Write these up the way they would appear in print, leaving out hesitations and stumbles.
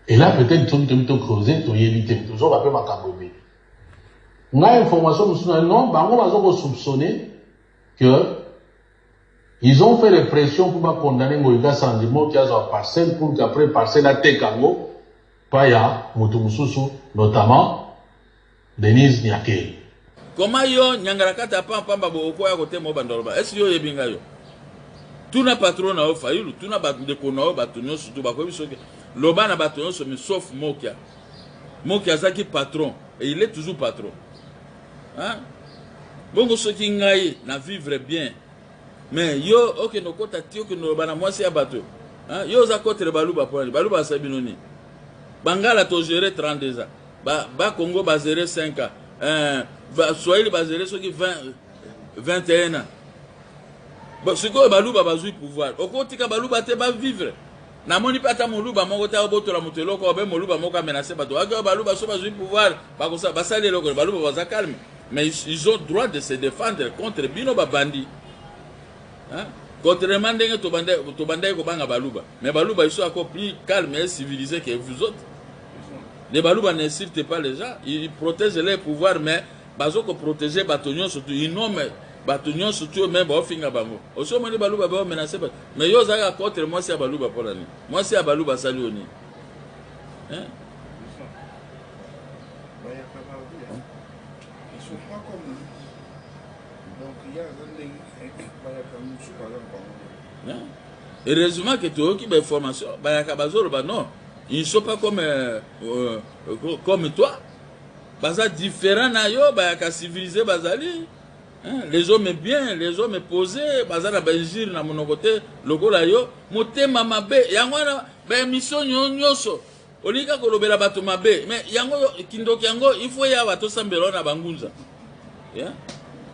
Et là, peut-être soki toyebi, tocreuse, toyebi te, tozoka mpe makambo ebele. Ngai information mosusu na non, bango baza kosoupçonner que ils ont fait les pressions pour bacondamner Ngoyi Kasanji Mokia azwa parcelle, pour qu'après parcelle ateka yango pa ya moto mosusu, notamment Denise Nyakeru. Koma yo nyangalakata pampamba bo okoya kotema obanda oloba esi yo oyebi ngai. Yo tuna patron na yo Fayulu, tuna bandeko na yo, bato nyonso tu bakoyebi. Soki loba na bato nyonso, mais sauf Mokia. Mokia azalaki patron et il est toujours patron, hein? Bongo soki ngai na vivre bien, mais yo okende okota ti okende oloba na mwasi ya bato, hein? Yo oza contre Baluba mpona Baluba asali bino nini? Bangala togere 32 ans, Bakongo ba bagere 5 ans, Baswahili bagere soki 20, 21 ans. Bon, sikoyo Baluba bazwi pouvoir, okotika Baluba te bavivre. Namoni mpe ata Moluba moko te aobotola moto eloko, obe Moluba moko amenace bato ake. Baluba so bazwi pouvoir, basali eloko. Baluba baza calme, mais ils ont droit de se défendre contre bino babandi, hein? Contrairement ndenge tobandaki kobanga Baluba, mais Baluba, ils sont encore plus calmes et civilisés que vous autres. Les Baluba n'insultent pas les gens, ils protègent leur pouvoir, mais bazo koprotéger bato nyonso tu, ils nomment bato nyonso tu, me baofinga bango. Osi omoni Baluba baomenace bato? Mais yo ozalaka contre mwasi ya Baluba mpona nini? Mwasi ya Baluba asali yo nini, hein? Bayaka babi, ils sont pas comme nous. Donc ya aza ndenge bayaka mosusu baza na bango. Hein? Heureusement que toyoki bainformation, bayaka bazoloba non, ils ne sont pas comme toi, baza différent na yo. Bayaka civilisé bazali, hein? Les hommes bien, les hommes posés, baza na bainjure na monoko te lokola yo, motema mabe. Yango wana baémission nyonso olingi kaka kolobela bato mabe. Mais yango kindoki yango, il faut yawa tosambela na bangunza, yeah?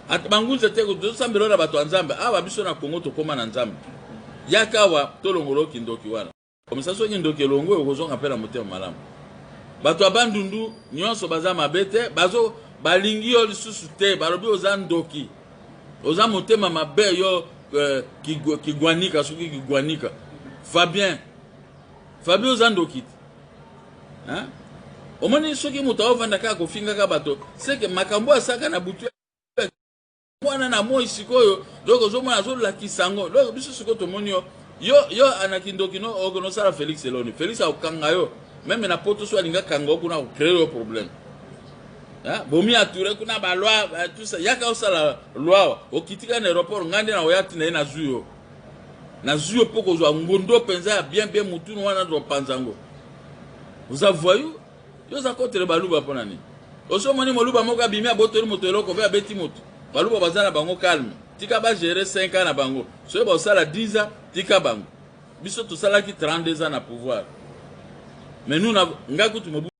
Ata bangunza te, tosambela na bato ya Nzambe. Awa biso na Kongo tokóma na Nzambe. Yaka awa tolongola kindoki wana. Komisa soki ndoki elongo, okozonga mpe na motema malamu. Bato ya Bandundu nyonso baza mabe te, bazo balingi yo lisusu te. Balobi oza ndoki, oza motema mabe yo. Kigwanika, soki Kigwanika Fabien, Fabien oza ndoki te, hein? Omoni soki moto aovanda kaka kofingaka bato, seke makambo asaka na butu wana na moi sikoyo. Donc ozomona azolakisa yango. Donc biso sikoyo tomoni yo, yo na kindoki no okende osala Félix eloni. Félix akokanga yo même na Poto. So alingi akanga yo kuna, akocréer yo problème. Bomi ature kuna baloi, tout ça. Yaka osala loi, okitika na aéroport, ngai nde na oya ntina ye, nazwi yo, nazwi yo mpo kozwa ngondo mpenza ya bien bien. Mutunu wana topanza yango. Oza voyou, yo oza contre Baluba mpo na nini? Osomoni Moluba moko abimi abotoli moto eloko mpe abeti moto? Baluba baza na bango calme. Tika bagere 5 ans na bango, soki basala 10 ans, tika bango. Biso tosalaki 32 ans na pouvoir, mais nous na ngai kutu mobu.